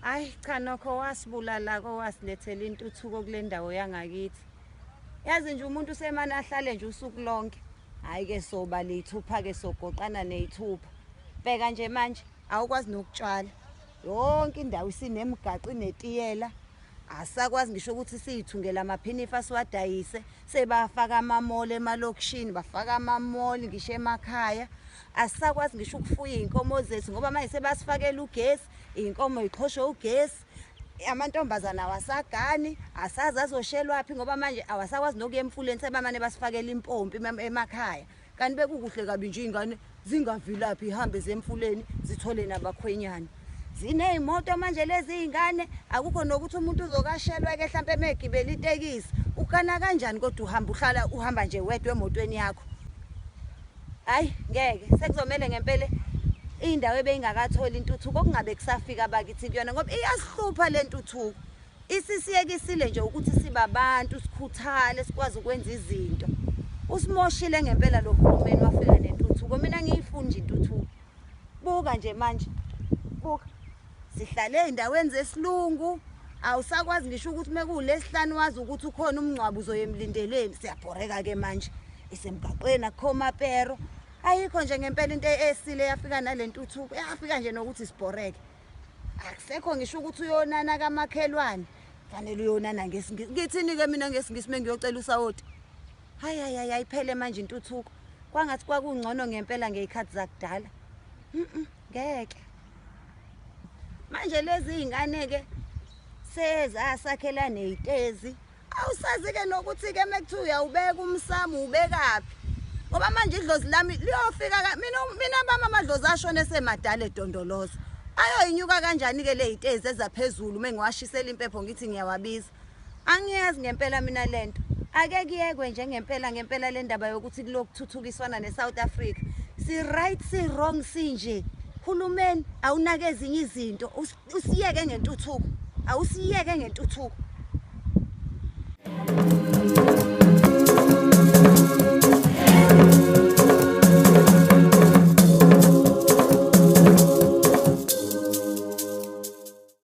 Hayi cha, nokho wasibulala-ko, wasilethela intuthuko kule ndawo yangakithi. Yazi nje umuntu usemane ahlale nje usuku lonke. Hhayi-ke soba ley'thupha-ke, sogoqana ney'thupha. Bheka nje manje awukwazi nokutshala. Yonke indawo isinemigaqo, inetiyela. Asakwazi ngisho ukuthi siyithungele amaphinifa siwadayise. Sebafaka amamoli emalokishini, bafaka amamoli ngisho emakhaya. Asisakwazi ngisho ukufuya iy'nkomo zethu ngoba manje sebasifakela ugesi, iy'nkomo y'xhoshwe ugesi. Amantombazane awasagani, asazi azoshelwaphi ngoba manje awasakwazi nokuya emfuleni, sebamane basifakela impompi emakhaya. Kanti bekukuhle kabi nje iy'ngane zingavilaphi, ihambe zemfuleni zithole nabakhwenyana. Ziney'moto manje lezi iy'ngane, akukho nokuthi umuntu uzokashelwa-ke hlampe megibela itekisi. Ukana kanjani kodwa uhamba uhlala uhamba nje wedwa emotweni yakho? Hhayi ngeke, sekuzomele ngempela indawo ebeyingakatholi intuthuko okungabe kusafika bakithi kuyona, ngoba iyasihlupha le ntuthuko. Isisiyekisile nje ukuthi sibabantu sikhuthale sikwazi ukwenza izinto. Usimoshile ngempela lo hulumeni wafika nentuthuko. Mina ngiyifuni nje intuthuko. Buka nje manje, buka sihlale ey'ndaweni zesilungu, awusakwazi ngisho ukuthi mekuwulesihlanu wazi ukuthi ukhona umngcwabo uzoya emlindelweni. Siyabhoreka-ke manje, isemgaqweni akukho mapero. Ayikho nje ngempela into esile yafika nale ntuthuko, yafika nje nokuthi sibhoreke. Akusekho ngisho ukuthi uyonana kamakhelwane, fanele uyonana ngesiNgisi. Ngithini-ke mina ngesiNgisi mengiyocela usawoti? Hayi hayi hayi, ayiphele manje intuthuko. Kwangathi kwakungcono ngempela ngey'khathi zakudala. Ngeke. Manje lezi iy'ngane-ke sezasakhela ney'tezi. Awusazi-ke nokuthi-ke mekuthiwa uyawubeka umsamo ubekaphi, ngoba manje idlozi lami liyofika mina bami amadlozi ashona esemadala edondoloza. Ayoyinyuka kanjani-ke le y'tezi ezaphezulu uma ngiwashisela impepho ngithi ngiyawabiza? Angiyazi ngempela mina lento. Ake kuyekwe nje ngempela ngempela le ndaba yokuthi kulokuthuthukiswana ne-South Africa. Si-right si-wrong sinje. Hulumeni awunake ezinye izinto, usiyeke ngentuthuko. Awusiyeke ngentuthuko.